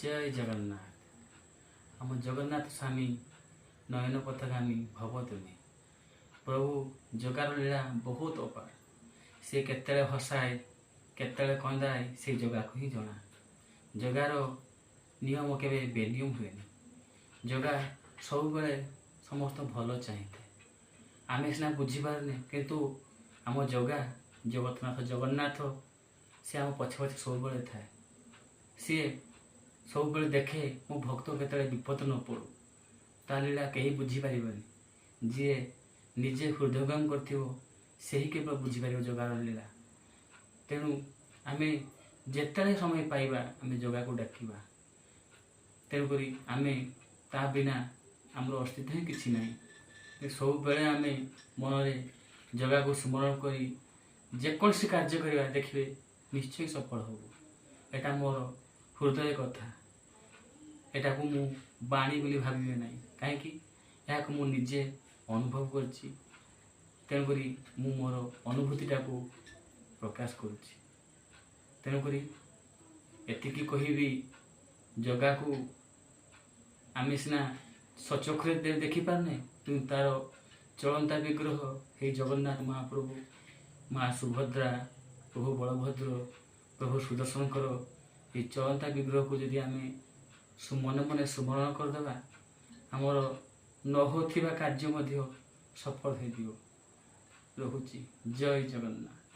ଜୟ ଜଗନ୍ନାଥ। ଆମ ଜଗନ୍ନାଥ ସ୍ୱାମୀ ନୟନ ପଥଗାମୀ ଭବ ତୁମେ। ପ୍ରଭୁ ଜଗାର ଲୀଳା ବହୁତ ଅପାର। ସେ କେତେବେଳେ ହସାଏ, କେତେବେଳେ କନ୍ଦାଏ, ସେ ଜଗାକୁ ହିଁ ଜଣା। ଜଗାର ନିୟମ କେବେ ବେନିୟମ ହୁଏନି। ଜଗା ସବୁବେଳେ ସମସ୍ତ ଭଲ ଚାହିଁଥାଏ। ଆମେ ସିନା ବୁଝିପାରୁନେ, କିନ୍ତୁ ଆମ ଜଗା, ଜଗତନାଥ ଜଗନ୍ନାଥ, ସେ ଆମ ପଛେ ପଛେ ସବୁବେଳେ ଥାଏ। ସିଏ ସବୁବେଳେ ଦେଖେ ମୋ ଭକ୍ତ କେତେବେଳେ ବିପଦ ନ ପଡ଼ୁ। ତା ଲୀଳା କେହି ବୁଝିପାରିବନି। ଯିଏ ନିଜେ ହୃଦୟଙ୍ଗମ କରିଥିବ, ସେହି କେବଳ ବୁଝିପାରିବ ଜଗାର ଲୀଳା। ତେଣୁ ଆମେ ଯେତେବେଳେ ସମୟ ପାଇବା, ଆମେ ଜଗାକୁ ଡାକିବା। ତେଣୁକରି ଆମେ ତା ବିନା ଆମର ଅସ୍ତିତ୍ୱ ହିଁ କିଛି ନାହିଁ। ସବୁବେଳେ ଆମେ ମନରେ ଜଗାକୁ ସ୍ମରଣ କରି ଯେକୌଣସି କାର୍ଯ୍ୟ କରିବା, ଦେଖିବେ ନିଶ୍ଚୟ ସଫଳ ହେବ। ଏଇଟା ମୋର ହୃଦୟ କଥା। ଏଟାକୁ ମୁଁ ବାଣୀ ବୋଲି ଭାବିବେ ନାହିଁ, କାହିଁକି ଏହାକୁ ମୁଁ ନିଜେ ଅନୁଭବ କରିଛି। ତେଣୁକରି ମୁଁ ମୋର ଅନୁଭୂତିଟାକୁ ପ୍ରକାଶ କରୁଛି। ତେଣୁକରି ଏତିକି କହିବି, ଜଗାକୁ ଆମେ ସିନା ସଚକ୍ଷୁରେ ଦେଖିପାରୁନେ, କିନ୍ତୁ ତାର ଚଳନ୍ତା ବିଗ୍ରହ ହେଇ ଜଗନ୍ନାଥ ମହାପ୍ରଭୁ, ମା ସୁଭଦ୍ରା, ପ୍ରଭୁ ବଳଭଦ୍ର, ପ୍ରଭୁ ସୁଦର୍ଶନଙ୍କର ଏଇ ଚଳନ୍ତା ବିଗ୍ରହକୁ ଯଦି ଆମେ ମନେ ମନେ ସ୍ମରଣ କରିଦେବା, ଆମର ନ ହେଉଥିବା କାର୍ଯ୍ୟ ମଧ୍ୟ ସଫଳ ହେଇଯିବ। ରହୁଛି, ଜୟ ଜଗନ୍ନାଥ।